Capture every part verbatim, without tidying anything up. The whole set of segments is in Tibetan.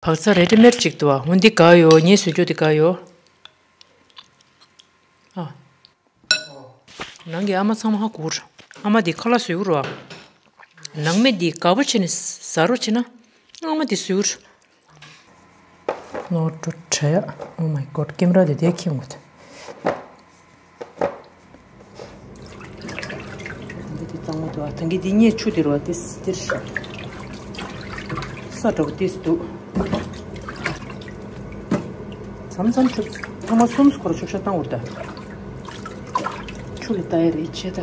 བག་ཚ་རེ་ཌི་མེཌ་ཅིག་འདུག་བ། འོ་འདི་དགའ་ཡོད། ངས་བཟོས་རྒྱུ་འདི་དགའ་ཡོད། ཨ། ནང་གི་ཨ་མ་ཚང་མ་ཧ་གོ་ར། ཨ་མ་འདི་ཁ་ལག་བཟོས་ར། ནང་མི་འདི་དགའ་པོ་བྱས་ནས་ཟ་རོགས་བྱས་ན། ཨ་མ་འདི་བཟོས་ར། ནོར་འགྲོ་དྲ་ཡ། Oh my god, ཀེམ་ར་དེ་དེ་ཁྱེར་འོང་གི། འདི་དེ་གཙང་མ་འདུག་ཨ། ད་གི་འདི་གཉེར་ཆུ་དེ་རུ་བ་དེ་དེར་ཤ། ས་འདྲ་བོ་དེ་འདུག་མཚམས་མཚམས་ཆུ་ཐ་མ་གསུམ་སྐོར་ཆུ་ཤ་བཏང་འུར་ད། ཆུ་ལ་ལྟ་ཡ་རེད་ཆེ་ད།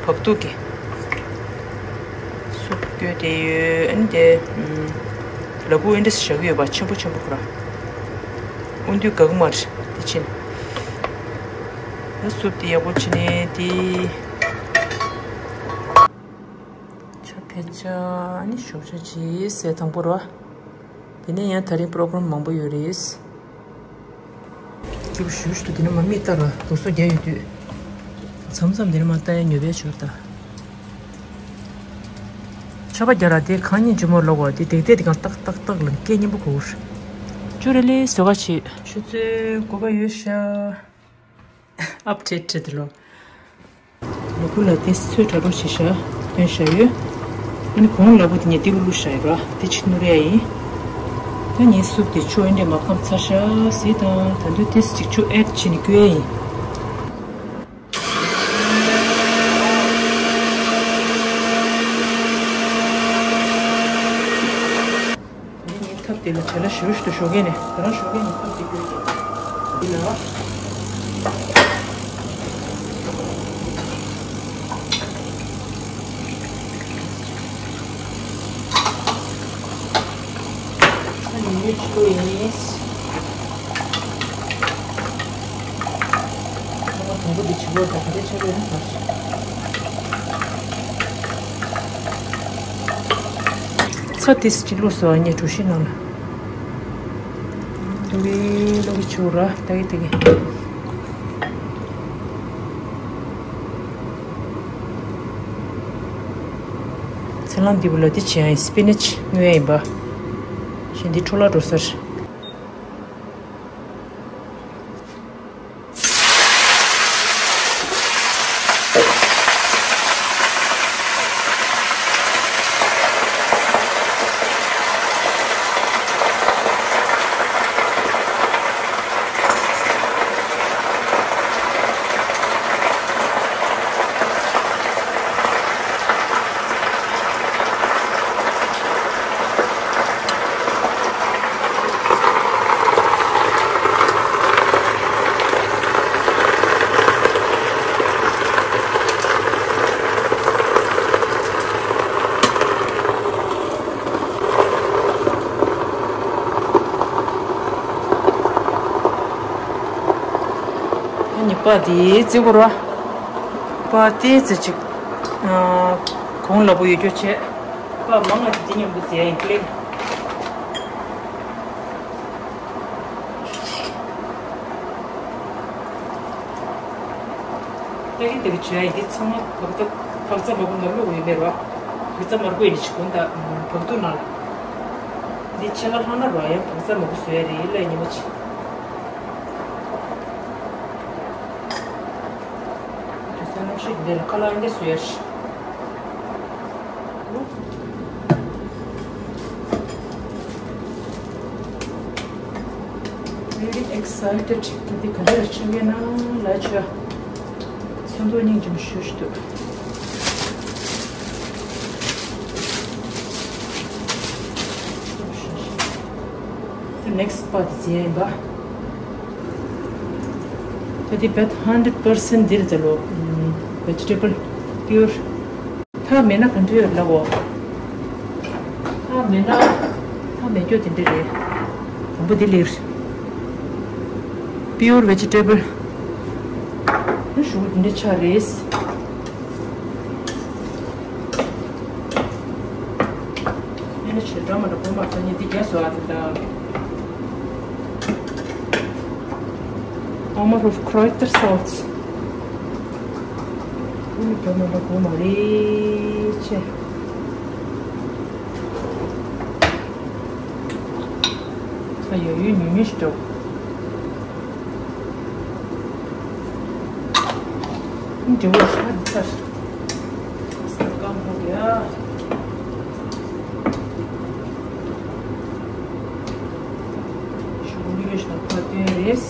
བག་ཐུག་གི་སུབ་བསྐོལ་དེ་ཡོད། ཨ་ནི་དེ་ལ་ཁུ་ཨེ་འདྲས་བཞག་གི་ཡོད་པ། ཆེན་པོ་ཆེན་པོ་ཁོ་ར། ཨུ་འདུས་དགའ་གི་མ་རེད་དེ་ཕྱིན། ཨ་སུབ་དེ་ཡག་པོ་བྱས་ནས་དེ། ཆ་ཕེ་ཆ་ཨ་ནི་ཞོགས་ཇ་ཅིག་ཟས་དང་པོ་ར། དེ་ནས་ཡང་དེ་རིང་པོ་རོ་གྷ་རམ་མང་པོ་ཡོད་རེད། སྐྱིད་པོ་ཞུ་ཞུ་འདུག་དེ་ནས་མ་མིག་ལྟ་ར་དུག་སོ་རྒྱག་ཡོད་དུས། མཚམས་མཚམས་དེ་ནས་མ་ལྟ་ཡ་ཉོ་བའི་ཞོར་ད། ཆར་པ་རྒྱག་ར་དེ་གང་ཉིན་ཇི་མོ་ལོག་བ་དེ་དེག་དེ་དེ་གང་ཏག་ཏག་ཏག་ལ་སྐད་སྙན་པོ་གོ། ཅོ་རེ་ལེ་བཟོ་ག་ཆེ། ཆུ་ཚོད་དགུ་པ་ཡོད་ཤག་ཨབ་ཌེཊ་བྱེད་དེ་ལོ། ལ་ཁུ་ལ་དེ་ཚོས་དྲ་གྲོགས་བྱེད་ཤག་སྟོན་ཤག་ཡོད། ཨ་ནི་གོང་ལ་ཁུ་དེ་ཉེ་ཏི་རུ་ལུ་ཤག་ཡོད་ར་དེ་ཆི་ནུ་རེ་ཡ་ཡིན། ད་ངའི་སུབ་དེ་ཆུ་ཨེ་འདྲས་མ་ཕམ་ཚར་ཤག་ཟིག་དང་ད་དུང་དེ་ཅིག་ཆུ་ཨེཌ་བྱེད་ནི་བསྐོལ་ཡ་ཡིན། ངས་ཐབ་དེ་ལ་བྱ་ལ་ཞུ་ཞུ་ཞོགས་ཀས་ནས་ད་རང་ཞོགས་ཀས་ནས་ཐབ་དེ་བསྐོལ་ཏེ་འདི་ལ། ཨ་ནི་མི་ཆུ་ཡིན། ཚྭ་ཏིས་ཅིག་བླུགས་སོང་། ངས་གྲོ་ཞིབ་ནང་ལ། ཏུ་གི་ལོ་གི་ཆུ་ར་ཏ་གི་ཏ་གི། ཚ་ལང་འདི་བུ་ལ་འདི་བྱེད་ཡ་ཡིན། སི་པི་ནེཆ་བསྔོ་ཡ་ཡིན་པ། ཞེས་འདི་འཕྲོ་བརླག་འགྲོ་ས་རེད། ཨ་ནི་པ་དེ་བརྩི་དགོས་ར། པ་དེ་བརྩི་ཅིག་གོང་ལ་པོ་ཡོད་རྒྱུ་བྱས། པ་མང་ང་དེ་དེ་མཉམ་དུ་བརྩི་ཡ་ཡིན་ཀླེ། ཏག་གི་ཏག་གི་བྱོས་ཡ་ཡིན། འདི་ཚང་མ་བག་ཚ་བག་ཚ་མ་བུ་ནང་བླུགས་ཡོད་མེད་རོ། བག་ཚ་མར་བསྐོལ་ནི་ཆི་གོང་ད་བག་ཐུག་ནང་ལ། འདི་ཕྱེད་ཀ་ལྷག་ན་རོ་ཡང་བག་ཚ་མ་བུ་བཟོས་ཡ་རེད་ལ་ཉི་མ་ཆེ། དུས་ཚོད་ནམ་ཞིག་འདི་ལ་ཁ་ལག་འདི་བཟོས་ཡ་ཞིག Very excited. འདི་ག་འདྲ་རེ་ཆགས་ཀྱི་ན་ལ་ཆ། ཚོན་མདོག་སྙིང་རྗེ་མོ་ཞུ་ཞུ་འདུག Next part is here. འདི་བེད་ཧན་ཌེཌ་པར་སེན་ཊི་འདིར་ད་ལོ། Vegetable pure. ཐག་མེད་ན་ག་འདྲ་ཡོད་ལབ་འོ། ཐག་མེད་ན། ཐག་མེད་རྒྱུ་དེ་འདྲ་རེད། དང་པོ་འདི་ལེར། Pure vegetable. ནི་ཞུ་འདི་འདྲ་ཆགས་རེད། ཨེ་ནི་ཆེ་འདྲ་མ་འདྲ་གོ་མ་ཐོན་ནི་འདི་རྒྱ་སོ་ཨ་དེ་ད། Aroma of Kräutersalz. ཁྱོད་མ་འགྲོ་དགོས་མ་རེད་ཆེ། ས་ཡོད་ཡོད་ཉུང་ཉུང་ཞིག་འགྲོ། འདྲི་བ་ཤ་ཚ། ས་སྐམ་པོ་རེད་ཨ། ཞུ་ལུས་ཞིག་ཕ་སྟོན་རེད།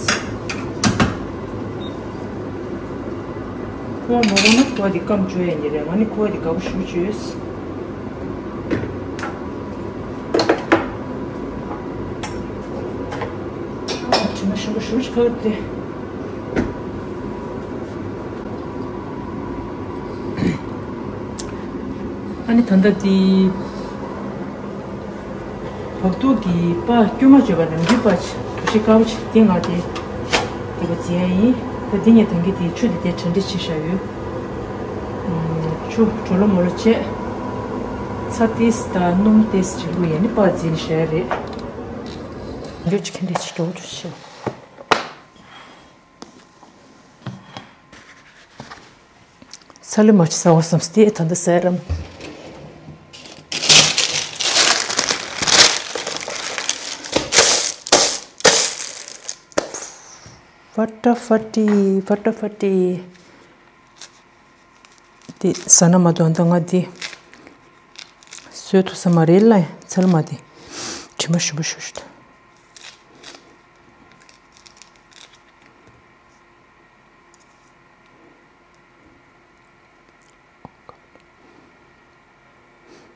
ཁོ་བ་མ་གོ་ན་ཁོ་བ་དེ་སྐམ་བཅུག་ཡ་ཉེ་རེད། ང་ནི་ཁོ་བ་དེ་དགའ་པོ་ཞུ་བཅུག་ཡོད། དྲི་མ་ཞིམ་པོ་ཞུ་བཅུག་ག་དེ། ཨ་ནི་ད་ལྟ་དེ། བག་ཐུག་གི་པ་སྐྱོ་མ་བརྗོད་པ་ནམ་རྒྱུན་པ་བ་ཤི་དཀར་པོ་ཆེ་སྟེང་ང་དེ་དེ་པ་རྫི་ཡ་ཡིན། ད་འདི་ངས་ཐང་གི་དེ་ཆུ་དེ་དེ་གྲ་འགྲིག་བྱེད་བཞག་ཡོད། ཆུ་གྲོ་ལོ་མོ་ལོ་བྱས། ཚྭ་ཏིས་དང་སྣུམ་ཏིས་བྱེད་དགོས་ཡ་ནི་པ་རྫི་ནི་བཞག་ཡ་རེད། འགྱོད་ཅིག་ཁེངས་དྲེགས་ཅིག་འགྲོ་འགྲོ་ཤི། ཚ་ལུ་མ་ཅི་ཟ་བ་བསམ་སྟེ་ད་ལྟ་ཟ་རམ། ཕ་ཏྲ་ཕ་ཏི་ཕ་ཏྲ་ཕ་ཏི། དེ་ཟ་ན་མ་གཏོགས་ད་ང་དེ་བཟོད་ཐུབ་ས་མ་རེད་ལ། ཚ་ལུ་མ་དེ་དྲི་མ་ཞིམ་པོ་ཞིག་ཞུ།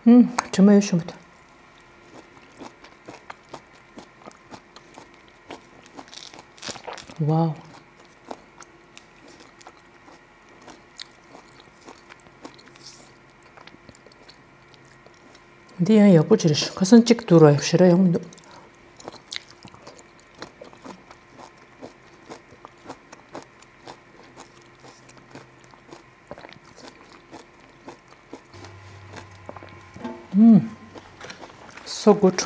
ཨུམ། དྲི་མ་ཡོད་ཤོམ་པོ་དང་། ཝའོ། འདི་ཡང་ཡག་པོ་ཅིག་རེད། ཁ་སང་གཅིག་འདུག་ར་ཞེ་དྲག་ཡག་མི་འདུག་ཨུམ། So good.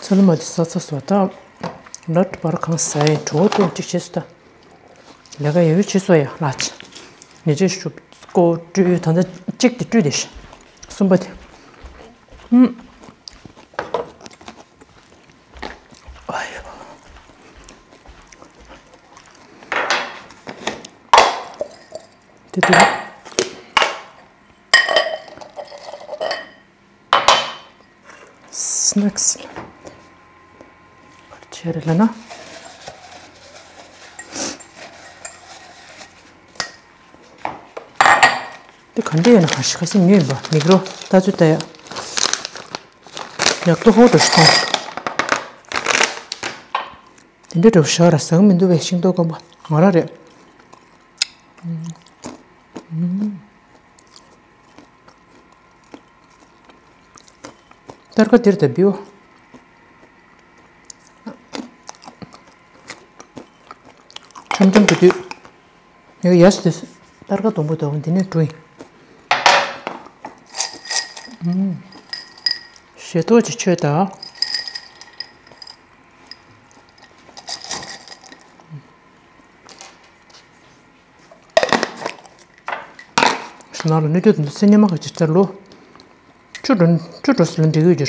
ཚ་ལུ་མ་དེ་ཟ་ཚ་བཟོ་ད། ལ་བར་གང་ཟ་ཡི་གྲོགས་སྟོན་གཅིག་བྱེད་སུ་ད། ལས་ཀ་ཡོད་ཡོད་བྱེད་སོ་ཡ་ལ་ཆ། ཉེ་ཆེ་ཞུ་ཀོ་སྤྲུལ་ད་ལྟ་གཅིག་དེ་སྤྲུལ་དེ་ཤ། གསུམ་པ་དེ། ཨུམ། ཨ་ཡོ། དེ་དེ། སྣག་སི་བར་ཆད་རེད་ལ་ན། དེ་ག་འདྲ་ཡོད་ན་ག་ཤི་ཁ་སི་ཉོས་ཡིན་པ་མིག་རོ་ལྟ་ཚུལ་ལྟ་ཡ། ཡག་ཏུ་ཧོ་འགྲོ་ཤི་ཐོང་། དེ་འདྲ་འགྲོ་ཤ་ར་ཟག་མི་འདུག་བས་ཤིང་ཏོག་སྐམ་པ་ང་ར་རེད། སྟར་ཀ་འདིར་ད་བིའོ། ཁྲམ་ཁྲམ་དུ་དུས། ཡོ་ཡས་དུས། སྟར་ཀ་སྡོང་པོ་དང་འདི་ནས་འགྲོ་ཡིན། ཞེ་ཏོག་ཅིག་ཆོད་ད། ནང་ལ་སྣོད་དུ་འདུག་སེ་ཉི་མ་ཁ་ཅིག་ཚར་ལོ། ཆུ་འགྲོ་ཆུ་འགྲོ་སྲིད་ལ་འགྲིག་ཡོད་ཀྱི་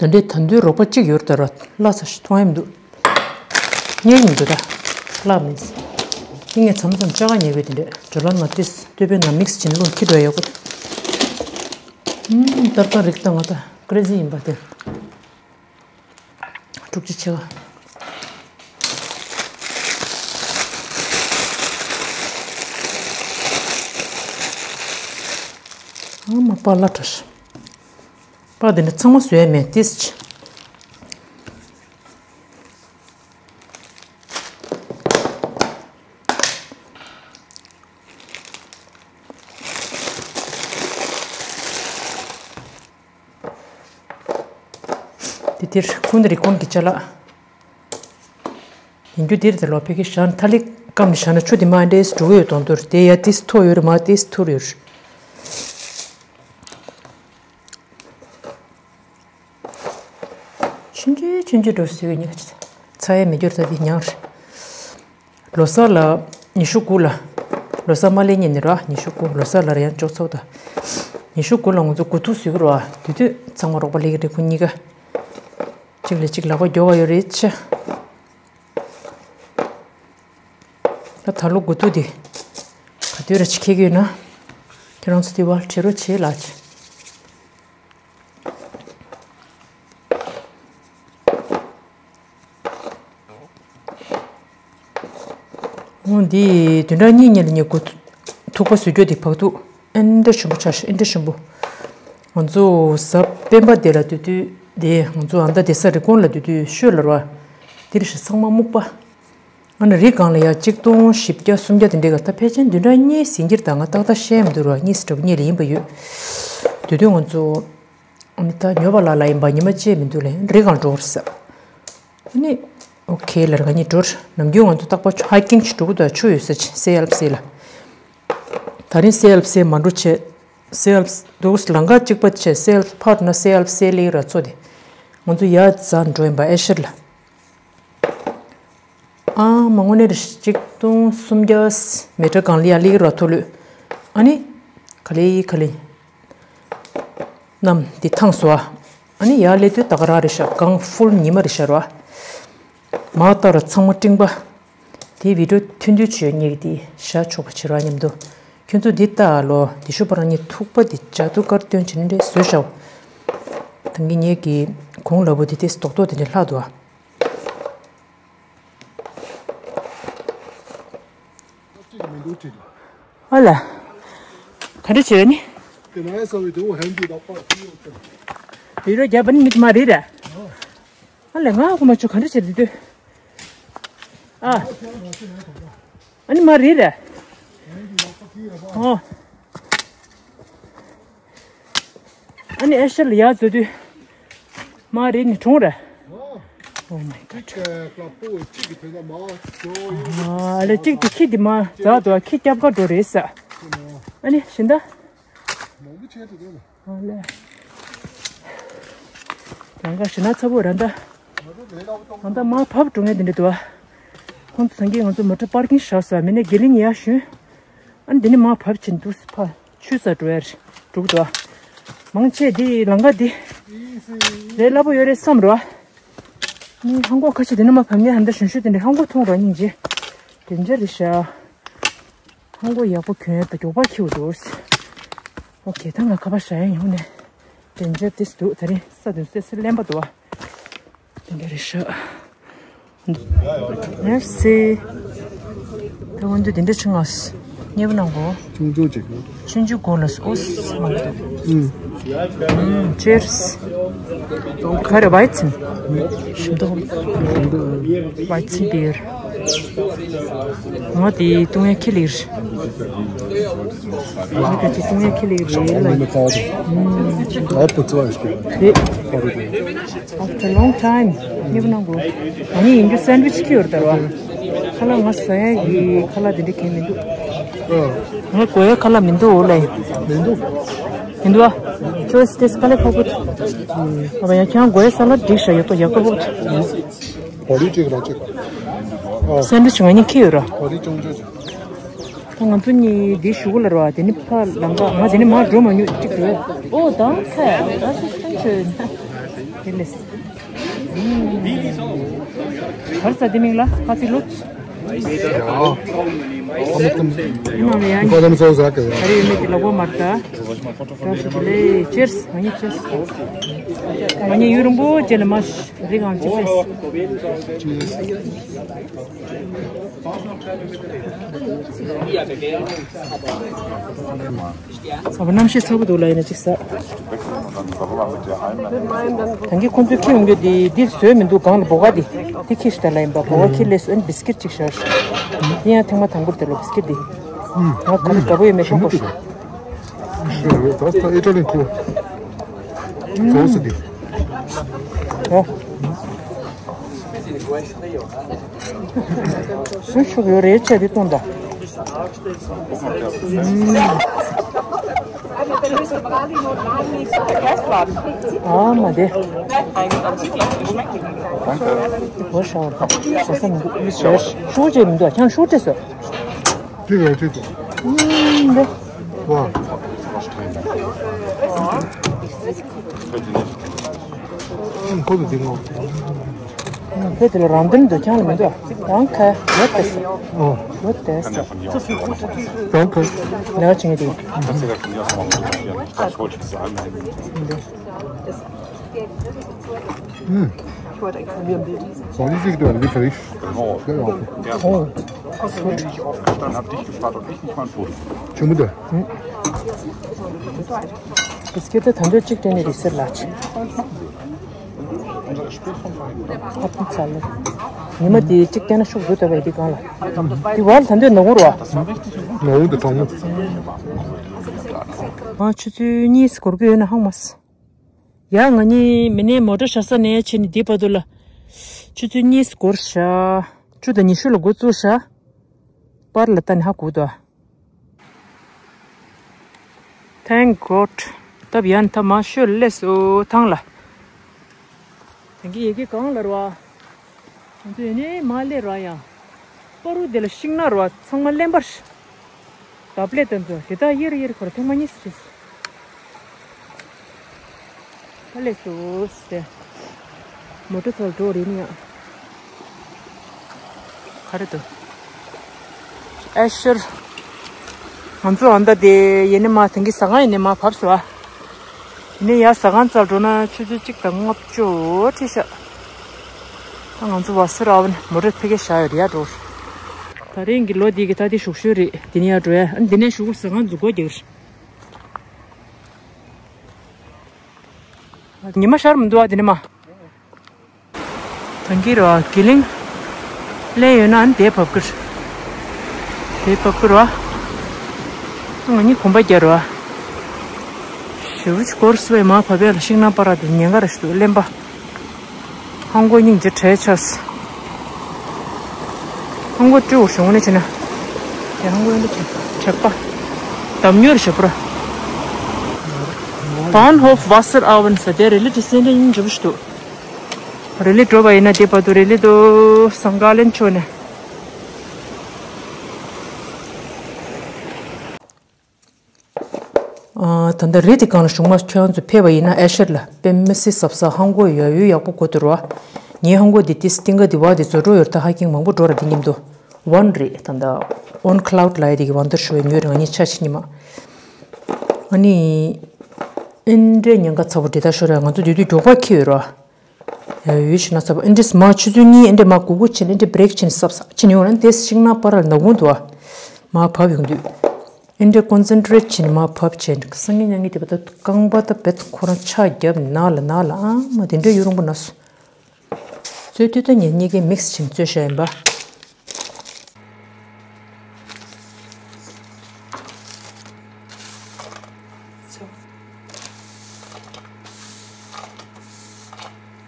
རེད། ད་འདྲའི་ད་འདུའི་རོགས་པ་གཅིག་ཡོད་རེད་ད་ར་ལྷ་ས་ཞིག་མཐོང་ཡ་མི་འདུག་རྙེད་མི་འདུག་ད་ལྷག་མིན། ངས་མཚམས་མཚམས་ལྕགས་ཁ་ཉལ་བའི་དེ་འདྲས་ཇོ་ལ་མ་ཏིས་སྟོད་པའི་ནང་དམིགས་བྱིན་རླུང་འཁྱིད་འགྲོ་ཡ་ཡོད་གོ། ཨུམ། སྟར་ཀ་རིགས་ད་ང་ད་ཀྲེ་ཟི་ཡིན་པ་དེ། དྲུག་ཅུ་ཆེ་བ། ཨ་མ་པ་ལ་བྲ་ཤ། པ་འདི་ནི་ཚང་མ་བཟོས་ཡ་མེད་ཏིས་ཆེ། དེ་དེར་ཁུན་རི་ཁོན་གྱི་ཅ་ལག་ཡིན་རྒྱུ་དེར་དེ་ལོ་ཕེ་ཁེ་ཤང་ཐ་ལིག་ སྐམ་བཞག་ན་ཆུ་དེ་མར་འདྲེས་འགྲོ་གི་ཡོད་དོན་དུ་རེད། དེ་ཡ་ཏིས་མཐོ་ཡོད་རེད། མར་ཏིས་ཐུར་ཡོད་རེད། ཆུང་ཆུང་ཆུང་ཆུང་འགྲོ་སུས་ཉག་ཅི་ཚ་ཡ་མི་འགྱུར་ད་དེ་ཉང་རེད། ལོ་གསར་ལ་ཉི་ཤུ་དགུ་ལ། ལོ་གསར་མ་སླེབས་ཉིན་ནི་ར་ཉི་ཤུ་དགུ། ལོ་གསར་ལ་ར་ཡང་ཅོག་ཚོགས་ད། ཉི་ཤུ་དགུ་ལ་ང་ཚོ་དགུ་ཐུག་བཟོས་གི་ར། དུས་དུས་ཚང་མ་རོགས་པ་ལས་ཀྱི་རེད། ཁོ་གཉིས་ཀ་གཅིག་ལས་གཅིག་ལག་པ་མགྱོགས་ག་ཡོད་རེད་ཆ། ད་ད་ལོ་དགུ་ཐུག་དེ་ག་དུས་ར་ཅི་ཁེག་ཡོད་ན་ཁྱེད་རང་ཚོ་དེ་བར་བྲེལ་རོགས་བྱེད་ལགས། འོ་འདི་བདུན་ཕྲག་གཉིས་ཉིན་ལ་ཉིན་དགུ་ཐུག་པ་བཟོ་རྒྱུ་དེ་བག་ཐུག་ཨེ་འདྲ་ཞིམ་པོ་ཆགས་ཤག་ཨེ་འདྲ་ཞིམ་པོ། ང་ཚོ་གཟའ་སྤེན་པ་དེ་ལ་དུས་དུས་དེ་ང་ཚོ་ཨ་མདའ་དེ་ས་རི་ཀོན་ལ་དུས་དུས་ཤོད་ལ་ར། དེ་རེ་ཞིག་ཚང་མ་སྨུག་པ། ང་ནི་རི་སྒང་ལ་ཡ་གཅིག་སྟོང་བཞི་བརྒྱ་སུམ་བརྒྱ་དེ་འདྲའི་ག་ད་ཕལ་ཆེར་བདུན་ཕྲག་གཉིས་ཟིན་གྱིར་ད་ང་ཏག་ཏག་ཤེས་མི་འདུག་ར། གཉིས་སུ་གྲབས་གཉིས་ལ་ཡིན་པ་ཡོད། དུས་དུས་ང་ཚོ་ཨ་ནི་ད་ཉོ་བ་ལ་ལ་ཡིན་པ་ཉི་མ་བཅད་མི་འདུག་ལས་རི་སྒང་འགྲོ་རེད་ས། ཨ་ནི་ཨོ་ཁེ་ལ་ར་ང་གཉིས་འགྲོ་རེད། ནམ་རྒྱུན་ང་ཚོ་རྟག་པར་ཧའི་ཀིང་ཞིག་འགྲོ་གི་འདུག་ཆུ་ཡོད་ས་ཆེ་སེ་ཡལ་སེ་ལ། ད་རིང་སེ་ཡལ་སེ་མ་འགྲོ་བྱས། སེ་ཡལ་འདུག་ལམ་ཁ་གཅིག་པ་བྱས་སེ་ཡལ་ཕར་ན་སེ་ཡལ་སེ་ལེགས་ར་ཚོ་དེ། ང་ཚོ་ཡ་རྫ་འགྲོ་ཡིན་པ་ཨེ་ཤར་ལ། ཨ་མ་དངོས་གནས་རེད། གཅིག་སྟོང་སུམ་བརྒྱ་མི་ཊར་སྒང་ལ་ཡ་སླེབས་ར་ཐོ་ལོས། ཨ་ནི་ག་ལེ་ག་ལེ་གནམ་འདི་ཐང་སོ་ཨ། ཨ་ནི་ཡ་སླེབས་དུས་ད་ག་རང་རེད་ཤག་སྒང་ཧྥུལ་ཉི་མ་རེད་ཤག་ར། མ་ལྟ་ར་ཚང་མ་སྤྲིན་པ། དེའི་བི་ཌིའོ་ཐུང་ཐུང་བྱོས་ཉེག་དེ་བཞག་ཆོག་པ་བྱེད་ར་མཉམ་དུ། ཁྱོད་ཚོ་འདི་ལྟ་ལོ་དེ་ཤུ་པ་རང་ཉིད་ཐུག་པ་དེ་ཇ་ཐུག་དཀར་སྟོན་བྱེད་ནི་འདྲ་བཟོས་ཤག་ད་གིན་ཉེག་གི་གོང་ལ་བུ་དེ་དེ་རྡོག་རྡོག་དེ་འདྲ་ལྷག་འདུག་ཨ། ཨ་ལ། ག་འདྲ་བྱས་ནི། དེ་ནས་ས་བའི་དེ་འོ་ཧན་དུ་ལག་པ་དེ་ཡོད་དེ། དེ་རོ་རྒྱབ་ནི་མི་མ་རེད་ར། ཨ་ལ་ང་ཁོ་མ་ཆུ་ག་འདྲ་བྱས་དེ་དུས། ཨ། ཨ་ནི་མ་རེད་ར། ཨོ། ཨ་ནི་ཨེ་ཤ་ལ་ཡར་འཛུལ་དུས། མ་རེད་ནི་གྲོང་ར། Oh my god. ཨ་ལེ་གཅིག་དེ་ཁྱི་དེ་མ་འཛག་འདུག་ཁྱི་སྐྱབས་ཁ་འགྲོ་རེད་ས། ཨ་ནི་ཤིན་ད། ཨ་ལེ། ལང་ཀ་ཞི་ན་ཚ་པོ་ར་ད། ང་ད་མ་བབས་འགྲོ་ངེས་དེ་འདྲ་འདུག་ཁོང་ཚོ་སངས་རྒྱས་ང་ཚོ་མོ་ཊ་པར་ཀིང་བཞག་ས་མི་ནས་དགེ་ལིང་ཡར་ཞོན། ཨ་ནི་འདི་ནི་མར་བབས་ཕྱིན་འདུག་ཕ་ཆུ་ས་འགྲོ་ཡ་རེད་འགྲོ་གི་འདུག་མང་ཆེ་འདི་ལང་ཀ་འདི་རེད་སླ་པོ་ཡོད་རེད་བསམ་རོ། ནི་ཧང་གོ་ཁ་ཆེ་འདི་ནི་མ་བབས་ནས་ཧན་ད་ཞུན་ཤུ་དེ་འདྲ་ཧང་གོ་མཐོང་རོ་སྙིང་རྗེ། དེ་འདྲ་རེད་ཤག་ཧང་གོ་ཡག་པོ་གྱོན་ཡ་ད་མགྱོགས་པ་ཁྱེར་འདུག་ཨོ་ཁེ་ད་ང་ཁ་པར་བཞག་ཡ་ཡོང་ནས་དེ་འདྲ་དེ་འདུག་ད་རིང་ས་དུས་སེ་སེ་ལེན་པ་འདུག་བ། དེ་འདྲ་རེད་ཤག Merci. ད་འོན་ཏེ་དེ་འདྲ་ཆུང་ང་མཉེས་པོ་གནང་གོ། ཆུང་ཆུང་ཅིག་ཆུང་ཆུང་གོ་ལ་ཨོ་སི་མ་གཏོགས། ཨུམ། ཨུམ། Cheers. ག་རེ་Weizen? ཞིམ་མདོག Weizen Beer. ང་དེ་བཏུང་ཡ་ཁྱི་ལིར། ང་དེ་བཏུང་ཡ་ཁྱི་ལིར་རེད་ལ། ཨུམ། After a long time. མཉེས་པོ་གནང་གོ། ང་ནི་ཡིན་རྒྱུ་སན་ཝིཆ་ཁྱི་ཡོད་རེད་ད་ར། ཁ་ལག་ང་ཟ་ཡ་གི་ཁ་ལག་དེ་འདྲ་གས་མི་འདུག་ང་དགོས་ཡ་ཁ་ལག་མི་འདུག་ཨོ་ལེ། མི་འདུག་མི་འདུག་ཨ། ཅོས་ཏེ་སི་ཀ་ལེ་ཕོག་པོ། ཨ་བ་ཡ་ཁྱང་དགོས་ཡ་ས་ལ་འགྲིག་ཤ་ཡོད་ཏོ་ཡག་པོ་ཕོག་པོ། བོ་ལི་ཅིག་ལ་ཅིག་སན་ཝིཆ་ང་གཉིས་ཁྱི་ཡོད་ར། བོ་ལི་ཅུང་ཅུང་ཅིག་ད་ང་ཚོ་གཉིས་འདི་ཞུ་གུ་ལ་ར་བ་དེ་ནི་ཕ་ལང་ཀ་ང་དེ་ནི་མ་འགྲོ་མ་མྱོང་གཅིག་རེད། ཨོ་དང་ཁ་ཨ་སི་སི་ཊན་ཊི་ཆོས་དེ་ལས། གར་ས་དེ་མིང་ལ་ཧ་ཙི་ལུད། ཡང་། ཨ་མ་ཀུན། ཡིན་ནམ་ཡང་། ཁོ་ལམ་སོ་ཟ་གི། ཨ་རེ་ཡོད་མེད་དེ་ལ་གོ་མར་ད། ད་ཞུ་དེ་ལས་ཅེར་སི་ང་གཉིས་ཅེར་སི། ང་གཉིས་ཡུན་རིང་པོ་རྗེས་ལ་མ་རི་གང་ཅི་ཕེས། ཟ་བ་རྣམ་ཤེས་ཚ་པོ་འདུག་ལ་ཡིན་ན་ཅིག་ཟ། ད་གིན་ཁོང་ཚོས་ཁྱེར་ཡོང་རྒྱུ་དེ་འདི་བཟོས་མི་འདུག་སྒང་ལ་བོ་ག་དེ་དེ་ཁྱེར་ཤི་ད་ལ་ཡིན་པ་བོ་ག་ཁྱེར་ལས་སོ་ཨན་བིས་ཀིར་ཅིག་ཤར་ཤི། དེ་ཡང་ཐེངས་མ་དང་པོར་དེ་ལོ་བིས་ཀིར་དེ་ང་ག་རེ་དགའ་པོ་ཡོད་མེད་ཤོག་གོ་ཤི། ཨི་ཊ་ལི་ཁུ། ཨོ། སུ་ཤུགས་ཡོད་རེད་ཆ་དེ་གཏོང་དང་། ཨ་མ་དེ། Danke. Wo schau da? Was ist denn mit der Sch- Schuhe geben da? Ich kann Schuhe so. Tschüss, tschüss. Hm, ne. Wow. Hm, gute Dinge. ཁྱོད་དེ་ལ་རང་དོན་འདོད་ཆང་ལ་མི་འདུག Danke. What is? Oh, what is? Danke. ལ་ཆིང་དེ། hm. Ich wollte extra mir ein Bild. Soll ich sie wieder nicht richtig? Genau. Genau. Oh. Hast du nicht aufgestanden, hab dich gefragt und ich nicht mal ein Foto. Schon wieder? Bis geht der Tante schickt den nicht sehr latsch. Hat ein Zahle. Niemand die schickt den Schub gut, aber die kann. Die wollen Tante noch. Na und der Tante. ཨ་ཆུ་ཚོད་གཉིས་འགོར་གི་ཡོད་ན་ཧང་མ་སི། ཡ་ང་གཉིས་མི་ནས་མོ་ཊ་ཤ་ས་ནས་ཕྱིན་ནས་འདི་བར་དུ་ལ། ཆུ་ཚོད་གཉིས་འགོར་ཤག་བཅུ་དང་ཉི་ཤུ་ལ་འགོ་བཙུགས་ཤག་པར་ལ་ལྟ་ནས་ཧ་གོ་དོ། Thank God. སྟབས་ཡག་ཐ་མ་ཤོད་ལས་སུ་ཐང་ལ། དེང་གི་ཡི་གེ་གང་ལ་ར་བ། ང་ཚོ་ཡིན་ནའི་མ་སླེབས་ར་ཡང་། པ་རུ་དེ་ལ་ཤིང་ནགས་ར་བ་ཚང་མ་གླེན་པར། བརྡབ་ལས་དེ་ཚོ་རི་དྭགས་གཡེར་གཡེར་ཁོ་ར་ཐེངས་མ་གཉིས་སུ་ཕྱིན། ཨ་ལས་སོ་སྟེ། མོ་ཊ་ཚོར་འགྲོ་རེད་ནི་ཡང་། ག་རེ་འདུག་ཨེ་ཤར། ང་ཚོ་ཨ་མདའ་དེ་ཡེ་ནས་མ་དེང་གི་ཟ་ཁང་ཡེ་ནས་མ་བབས་སོ་ཨ། ཡེ་ནས་ཡ་ཟ་ཁང་རྩར་འགྲོ་ན་ཆུ་ཚོད་གཅིག་དང་ལྔ་བཅུ་ཁྲི་ཤག་ད་ང་ཚོ་བ་སུ་ར་བ་ནས་མོ་ཊ་ཕ་གི་བཞག་ཡོད་རེད་ཡ་འགྲོ། ད་རིང་གི་ལོ་འདི་གི་ད་དེ་ཞུགས་ཤོས་རེད་དེ་ནས་ཡ་འགྲོ་ཡ་ཨ་ནི་དེ་ནས་ཞུགས་ཟ་ཁང་འཛུགས་སྐོར་རྒྱག་གི་རེད། ཉི་མ་ཤར་མི་འདུག་ཨ་དེ་ནས་མ། ད་གི་ར་བ་གི་ལིང་། ལན་ཡོད་ན་ཨ་ནི་དེ་བབ་ཀི་ར། དེ་བབ་ཀི་ར་བ། ང་གཉིས་གོམ་པ་རྒྱག་ར་བ། ཞེ་པོ་ཅིག་འགོར་སོང་བས་མ་བབ་པས་ལ་ཤིང་ནགས་པ་ར་དེ་ཉེན་ཁ་ར་ཞིག་འདུག་གླེན་པ། ཧང་གོ་སྙིང་རྗེ་བྲལ་ཆགས། ཧང་གོ་སྤྲེའུ་བྱུང་ནས་བྱས་ན། དེ་ཧང་གོ་ཡོད་ན་བྱས་དྲེག་པ། འདམ་ཉོར་ཞེ་པོ་ར། Bahnhof Wasserauense དེ་རི་ལི་དེ་སེམས་ཁྲལ་སྙིང་རྗེ་པོ་ཞིག་འདུག་རི་ལི་འགྲོ་བ་ཡིན་ན་དེ་བར་དུ་རི་ལི་དུ་སང་ག་ལན་ཆོ་ནས། ཨ། ད་ལྟ་རི་དེ་སྒང་ལ་གཞུང་མ་ཁྱོད་རང་ཚོ་ཕེབས་པ་ཡིན་ན་ཨེ་ཤར་ལ་དཔེ་མི་སྲིད་གཟབ་གཟབ་ཧང་གོ་ཡ་ཡུལ་ཡག་པོ་གོ་འདུག་རོ། ངའི་ཧང་གོ་འདི་ཏིས་ཏིང་ག་འདི་བ་འདི་བཟོ་འགྲོ་ཡོད་ད་ཧ་ཀིང་མང་པོ་འགྲོ་ར་འདི་མཉམ་དུ། ཝན་རེད་ད་ལྟ། ཨོན་ཁ་ལའུ་ཌི་ལ་ཡ་འདི་གི་ཝན་དར་ཤོ་ཡ་ཉོས་རེད་ང་གཉིས་ཆ་ཆི་ཉི་མ། ཨ་ནི། ཨིན་འདྲའི་ཉེན་ཁ་ཚ་པོ་འདི་ད་ཤོ་ར་ང་ཚོ་དུས་དུས་མགྱོགས་པ་ཁེལ་ཡོད་རོ། ཡ་ཡུལ་ཞིག་ན་ཚ་པོ་ཨིན་འདྲས་མ་ཆུ་ཚོད་གཉིས་ཨིན་འདྲས་མ་གུག་གུག་ཕྱིན་ཨིན་འདྲས་བྷི་རེག་ཕྱིན་སབ་སབ་ཕྱིན་ཡོང་ན་དེ་ཤིང་ནགས་པར་ལ་ནག་ཁུང་དུ་མ་བབས་ཡོང་དུས། ཨིན་འདྲས་ཀོན་སེན་ཊི་རེཊ་ཕྱིན་མ་བབས་བྱས་སང་ཉིན་ཉང་ཉིན་དེ་བ་ད་རྐང་པ་ད་བེད་ཁོ་རང་ཆ་རྒྱབ་ནག་ལ་ནག་ལ་ཨ་མ་དེ་འདྲས་ཡུལ་རོང་པོ་ན་སོ། ཚོད་ལྟོས་ད་ཉན་གཉིས་ཀའི་མིག་སི་ཕྱིན་རྩོད་བྱ་ཡིན་པ།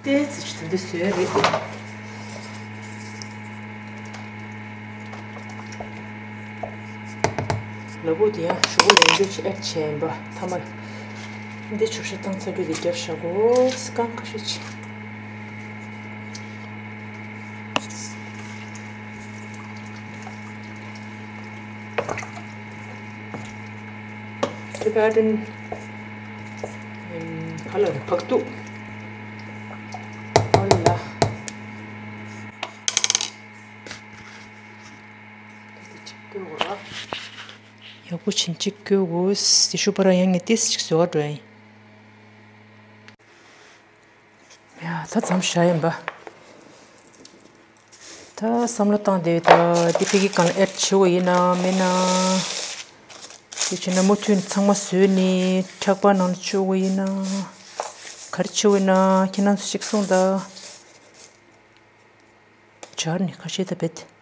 ཏེ་ཙི་ཅི་ཏུ་འདི་བཟོས་རེད། ལ་ཕུག་དེ་ཡང་ཞུ་གོ་རེ་འདོད་ཅི་ཨེ་ཆེན་པ་ཐ་མ། འདི་ཆུ་ཤ་བཏང་ཚར་དུས་འདི་རྒྱབ་བཞག་གོ་སྐང་ཁ་ཤས་ཆེ། Sebarin ཁ་ལ་བག་ཏུ་ཨོ་ལ། ཡག་པོ་ཕྱིན་ཅིག་སྐྱོ་གོ་སི་ཤུ་པ་ར་ཡང་ངས་ཏེ་སི་ཅིག་བཟོ་བ་འགྲོ་ཡིན། ཡ་ད་མཚམས་བཞག་ཡིན་པ། ད་བསམ་བློ་བཏང་བསྡད་ཡོད་ད་འདི་ཕ་གི་གང་ལ་ཨེ་ཌི་བྱེད་དགོས་ཡིན་ན་མེད་ན། དེ་བྱས་ན་མུ་མཐུད་ཚང་མ་བཟོས་ནས་ཁྲག་པ་ནང་ལ་བཅུག་དགོས་ཡིན་ན། ག་རེ་བྱེད་དགོས་ཡིན་ན་ཁྱེད་རང་ཚོ་ཅིག་གསུངས་ད། སྦྱར་ནས་ཁ་ཤས་ད་བེད།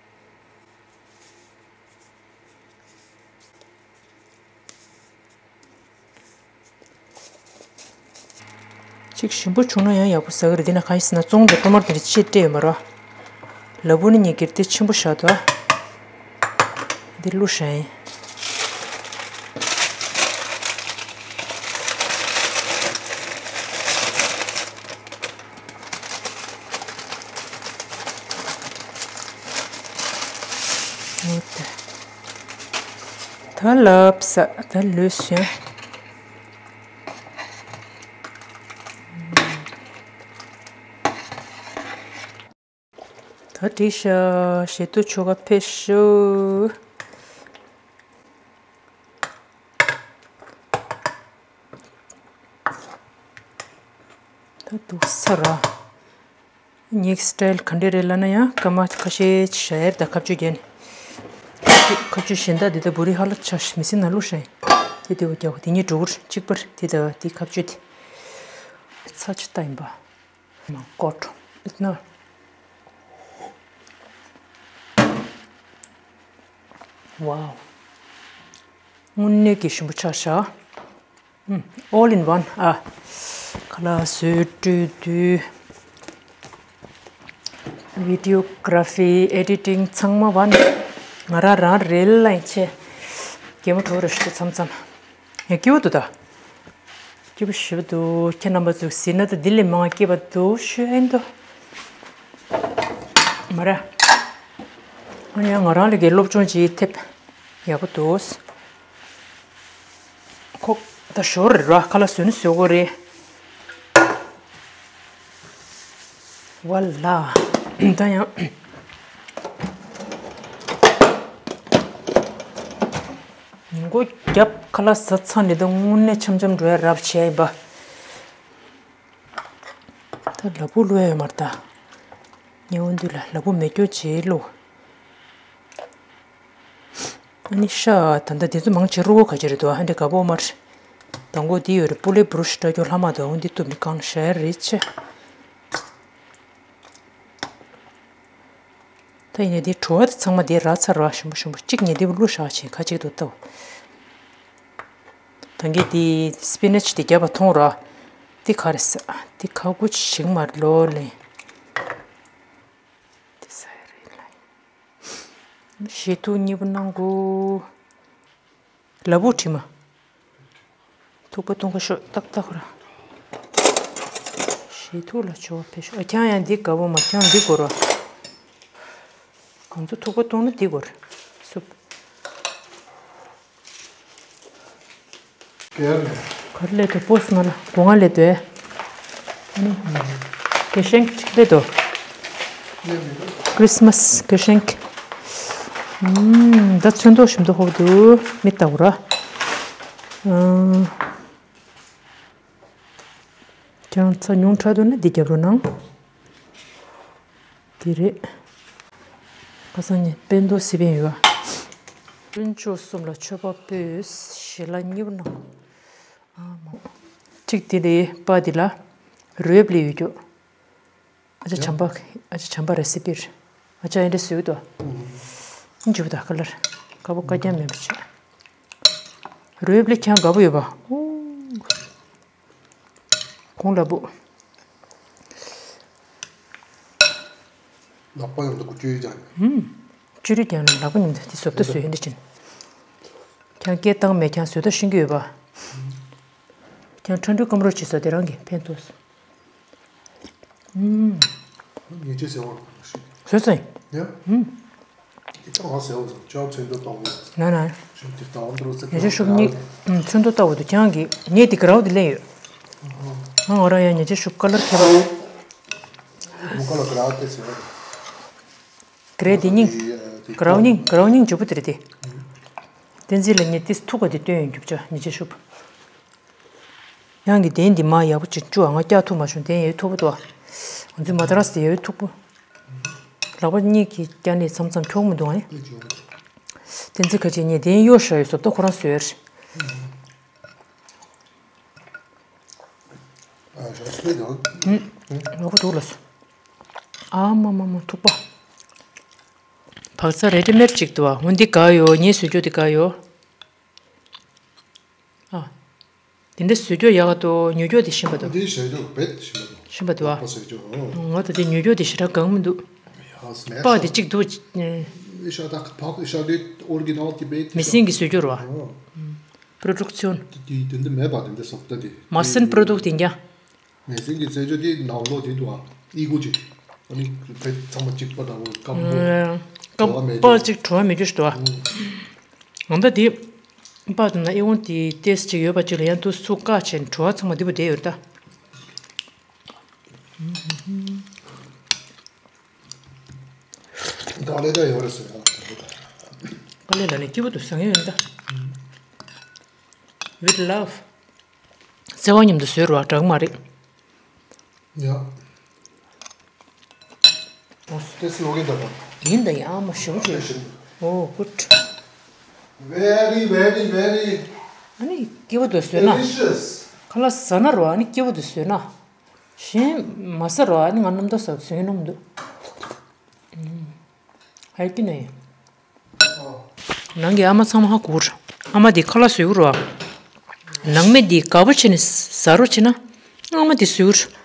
གཅིག་ཞིམ་པོ་བྱུང་ན་ཡང་ཡག་པོ་ཟ་གི་རེད། འདི་ན་གང་ཡིན་ཟེར་ན་བཙོང་འདྲ་ཀྲོ་མར་དེ་འདྲ་ཕྱིར་སྤྲད་ཡོད་མ་རེད། ལ་ཕུག་ནི་ངས་སྒེར་སྡེ་ཆེན་པོ་བཞག་འདུག་འདི་བླུགས་ཤག་ཡིན། འོ་དེ། ད་ལབ་ས་ད་ལུས་ཤིང་། ད་བྲིས་ཤག་བཞེས་ཐུག་ཆོ་ག་ཕེབས་ཤོག་ད་འདུག་ས་ར། ངའི་སི་ཊལ་ག་འདྲ་རེད་ལབ་ན་ཡང་སྐར་མ་ཁ་ཤས་ཤར་དང་ཁ་གཅོད་བརྒྱབ་ནས། ཁ་གཅོད་གཞན་དག་འདི་ལྟ་བུ་རི་ཧ་ལ་ཆ་མི་སྲིད་ན་བླུགས་ཤག་ཡིན། དེ་དེ་བོ་རྒྱག་དེ་གཉིས་འགྲོ་གུར་གཅིག་པར་དེ་དང་དེ་ཁ་གཅོད་དེ། ཚ་ཆུ་ལྟ་ཡིན་པ། མ་ཀོད་ཨིད་ན། ཝའོ། དངོས་གནས་ཀྱི་ཞིམ་པོ་ཆགས་ཤག་ཨུམ། All in one ཨ། ཁ་ལག་བཟོས་སྤྲོད་དུས། Videography editing ཚང་མ་བ་ནི། ང་རང་རང་རེད་ལ་ཡིན་ཆེ། གད་མོ་བྲོ་རུ་ཞིག་མཚམས་མཚམས། ཡང་སྐྱིད་པོ་འདུག་ད། སྐྱིད་པོ་ཞེ་པོ་འདུག་ཁྱེད་རྣམ་པ་ཚོས་གཟིགས་ན་ད་འདི་ལས་མང་སྐྱིད་པ་འདུག་ཞུ་ཨེ་འདུག་མ་རེད། ཨ་ནི་ང་རང་ལ་གི་སློབ་སྦྱོང་ཅིག་ཐེབས། ཡག་པོ་འདུག་ཁོ་ད་ཞོར་རེད་ར་ཁ་ལག་བཟོས་ནི་བཟོས་དགོས་རེད། ཝ་ལ། ད་ཡང་། ཉིན་གུང་རྒྱབ་ཁ་ལག་ཟ་ཚར་ནས་ད་དངོས་གནས་འཆམ་འཆམ་འགྲོ་ཡ་རབ་བྱས་ཡིན་པ། ད་ལ་ཕུག་བླུགས་ཡ་ཡོད་མ་རེད་ད། ཉེ་བོ་འདི་ལ་ལ་ཕུག་མེད་སྐྱོ་བྱེད་བླུགས། ཨ་ནི་ཤ་ད་ལྟ་འདི་ཚོ་མང་ཆེ་རུ་བོ་ག་ཅི་རེད་འདུག་ཨ་འདྲ་དགའ་པོ་མར། དང་པོ་འདི་ཡོད་རེད་པུ་ལེ་བུ་རུ་ཤི་སྤྲ་རྒྱུ་ལྷག་མ་འདུག་འདི་གཏུབ་ནི་གང་ཤར་རེད་ཆེ། ད་ཡིན་ནའི་འདི་བྲོ་བ་དེ་ཚང་མ་འདི་རག་ཚར་ར་ཞིམ་པོ་ཞིམ་པོ་གཅིག་ཉེ་འདི་བླུགས་བཞག་ཆེ་ཁ་ཅིག་ཏུ་ལྟ། ད་གིན་འདི་སི་པི་ནེཆ་དེ་བརྒྱབ་པ་མཐོང་ར། འདི་ག་རེ་ཟ་འདི་ག་གུ་ཞིག་མར་ལོ་ལེ། འདི་ཟ་ཡ་རེད་ལ། བཞེས་ཐུག་གཉིས་པོ་གནང་དགོས། ལ་ཕུག་དྲི་མ། ཐུག་པ་གཏོང་ག་ཤོག་ཏག་ཏག་ར། བཞེས་ཐུག་ལ་ཆོ་བ་ཕེབས་ཤོག་ཨ་ཁྱང་ཡང་འདི་དགའ་བོ་མ་ཁྱང་འདི་དགོས་ར། ང་ཚོ་ཐུག་པ་གཏོང་ན་འདི་དགོས་ར། སུབ། ག་རེ་ལས་དོ་པོ་སི་ང་ལ་སྒོ་ང་ལས་དོ། ཨ་ནི། དགེ་ཤེང་ལས་དོ། ཁྲིས་མ་སི་དགེ་ཤེང་། ཨུམ། ད་ཚོན་མདོག་ཞིམ་མདོག་ཧོབ་འདུག་མི་ལྟ་བུ་ར། ཨང་། ཀྱང་ཚ་ཉུང་དྲགས་འདུག་ན་འདི་རྒྱབ་རོགས་གནང་། འདི་རེད། ཁ་སང་ཉིན་པན་དོ་སི་པན་ཡོད། དཀོན་མཆོག་གསུམ་ལ་མཆོད་པ་ཕུལ། ཞལ་ལག་གཉིས་པོ་གནང་། ཨ་མ། གཅིག་འདི་ལས་པ་འདི་ལ་རོལ་པ་ལས་ཡོད་རྒྱུ། ཨ་ཅག་བྱམས་པ། ཨ་ཅག་བྱམས་པ་རེ་སི་པིར། ཨ་ཅག་ཨེ་འདྲ་བཟོས་འདུག་ཨ་འཇུ་བ་ད་ཁ་ལར། དགའ་པོ་བཀའ་རྒྱ་མེད་པ་བྱས། རོལ་པ་ལས་ཁྱང་དགའ་པོ་ཡོད་པ། ཨོ། གོང་ལ་བུ། ལག་པ་ཡོང་དུ་ཀུ་ཅུ་ཡི་ཀྱང་། ཧུམ། ཅུ་རི་ཀྱང་ལག་པ་ཉིམ་དུ་དེ་བཟོ་ལྟ་བཟོས་ཡོད་འདི་ཅན། ཁྱང་སྐད་བཏང་མེད་ཁྱང་བཟོ་ལྟ་ཤེས་ཀྱི་ཡོད་པ། ཁྱང་ཁྲ་འགྲོས་སྐམ་རོགས་བྱེད་ས་དེ་རང་གི་ཕན་ཐོགས། ཧུམ། ཉེ་ཆེ་ཟེར་བ། བཟོས་སོང་། ཡ། ཧུམ། ད་ང་ཟེར་བ་ཟེར་ཅོག་ཚོན་མདོག་བཏང་བ། ན་ན། ཤུགས་དེ་ལྟ་བ་འདྲ་ཟེར། ཉེ་ཆེ་ཤུགས་གཉིས། ཚོན་མདོག་ལྟ་བུ་དུ་ཀྱང་གི་ངས་དེ་ག་ར་བ་དེ་ལེན་ཡོད། ང་ང་རང་ཡང་ཉེ་ཆེ་ཤུགས་ཀ་ལར་ཁྱད་པར། ལུ་ཀ་ལ་ག་ར་དེ་ཟེར་བ། ག་རེ་དེ་སྙིང་། ག་ར་བ་སྙིང་ག་ར་བ་སྙིང་འཇུ་བུ་དེ་རེད་དེ། བསྟན་འཛིན་ལ་ངས་དེ་ཐུག་པ་དེ་སྟོན་ཡོད་འཇུ་བྱ་ཉེ་ཆེ་ཤུགས། ཡང་གི་གདན་འདི་མ་ཡག་པོ་ཅིག་བཅུ་ཨ་ང་སྐྱག་ཐུག་མ་བྱུང་གདན་ཡོད་ཐུག་པོ་དོ། ང་ཚོའི་མ་ཏ་ར་སི་དེ་ཡོད་ཐུག་པོ། ལག་པ་གཉིས་ཀྱིས་སྐྱ་ནས་མཚམས་མཚམས་འཁྱོག་མི་འདུག་ཨ་ནི། བསྟན་འཛིན་ཁ་ཆེ་ངས་གདན་གཡོག་ཤ་ཡོད་བཟོ་ལྟ་ཁོ་རང་བཟོས། ཨ་ཞོག་སྐད་དང་། ལོག་པོ་འདུག་ལ་སོ། ཨ་མ་མ་མ་ཐུག་པ། བག་ཚ་རེ་ཌི་མེཌ་ཅིག་འདུག་ཨ་འོ་འདི་ག་ཡོད་ངས་བཟོས་རྒྱུ་འདི་ག་ཡོད། ཨ། དེ་འདྲ་བཟོས་རྒྱུ་ཡག་ག་འདུག་ཉོ་རྒྱུ་དེ་ཤིན་པ་འདུག་འདི་བཟོས་རྒྱུ་བེད་ཤིན་པ་འདུག་ཤིན་པ་འདུག་ཨ། ལག་པ་བཟོས་རྒྱུ་ཨོ། ང་ད་དེ་ཉོ་རྒྱུ་དེ་ཞེ་དྲག་གང་མི་འདུག་ཡག་ པ་དེ་གཅིག་འདུག་ཨེ། ཤ་ད་ཕག་ཤ་དེ་ཨོར་གི་ནང་དེ་པེ་མི་སེང་གི་བཟོས་རྒྱུ་རེད་བ། ཨོ། པྲོ་ཌུག་ཤོན། དེ་དེ་འདི་མེད་པ་དེ་འདི་སོབ་ད་དེ། མ་སེན་པྲོ་ཌུག་དེ་འདྲ། མེ་སེང་གི་རྩེད་འཇོ་དེ་ནང་ལོགས་དེ་འདུག་ཨ། ཨི་གུ་ཅིག་ཨ་ནི་ཕེ་ཚང་མ་གཅིག་པ་དང་སྐམ་པོ། ཨ། སྐམ་པ་ཅིག་བྲོ་བ་མེད་རྒྱུ་ཞིག་འདུག་ཨ། ཨང་ད་དེ་པ་དང་ན་ཨི་འོང་དེ་ཏེས་ཅིག་ཡོད་པ་ཅིག་ལ་ཡང་དུ་སུ་ཀ་ཆེན་བྲོ་བ་ཚང་མ་འདི་པོ་བསྡད་ཡོད་ད། དཀའ་ལས་ད་ཡོད་རེད་ཟེར་ཡ། དཀའ་ལས་ལ་ནི་སྐྱིད་པོ་འདུག་བཟང་ཡོད་ཡིན་ད། With love། བརྩེ་བ་མཉམ་དུ་བཟོས་རོགས་ཨ་དྲག་མ་རེད། ཡ། ཏེས་ལོག་གི་འདུག་ད། ཡིན་ད་ཡ་མ་ཞུ་ཅེས། Oh, good. Very, very, very ཨ་ནི་སྐྱིད་པོ་འདུག་བཟོས་ན། Delicious. ཁ་ལག་ཟ་ན་རོགས་ཨ་ནི་སྐྱིད་པོ་འདུག་བཟོས་ན། གཞན་མ་ཟ་རོགས་ཨ་ནི་ང་རྣམ་རྟོག་ཟ་བཟོས་ནོམ་འདུག་ཧའི་ཀི་ནས། ནང་གི་ཨ་མ་ཚང་མ་ཧ་གོ་ར། ཨ་མ་དེ་ཁ་ལག་བཟོས་རོ། ནང་མི་དེ་དགའ་པོ་བྱས་ནས་ཟ་རོ་བྱས་ན། ཨ་མ་དེ་བཟོས་ར།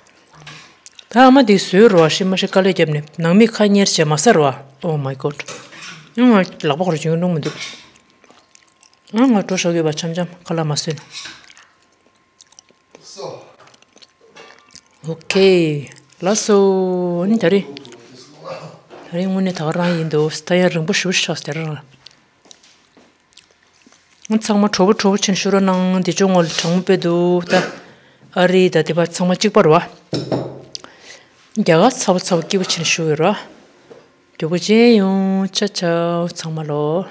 ད་ཨ་མ་དེ་བཟོས་རོ་ཤི་མ་ཤི་དཀའ་ལས་བརྒྱབ་ནས་ནང་མི་ཁ་གཉེར་བྱས་མ་ཟ་རོ། Oh my God. ཡང་ང་ལག་པ་ཁོར་བྱུང་རུང་མི་འདུག་ང་ང་འགྲོ་ཤག་ཡོད་པ་འཆམ་འཆམ་ཁ་ལག་མ་བཟོས་ན། ཨོ་ཁེ། ལགས་སོ། ཨ་ནི་ད་རེས། ད་རེས་དངོས་གནས་ད་ག་རང་ཡིན་འདུག་ད་ཡང་རིང་པོ་ཞེ་པོ་ཆགས་སོང་དེ་རང་ལ། ང་ཚང་མ་གྲོགས་པོ་གྲོགས་པོ་ཆེན་ཞུ་རོགས་གནང་། འདི་ཅུང་ངོ་ལ་གྲང་མོ་དཔེ་འདུག་ད་ཨ་རི་ད་དེ་བ་ཚང་མ་གཅིག་པ་རེད་བ། རྒྱ་གར་ཚ་བོ་ཚ་བོ་སྐྱིད་པོ་ཆེན་ཞུ་ཡོད་ར། མགྱོགས་པོ་མཇལ་ཡོང་། ཆ་ཆའོ་ཚང་མ་ལོ།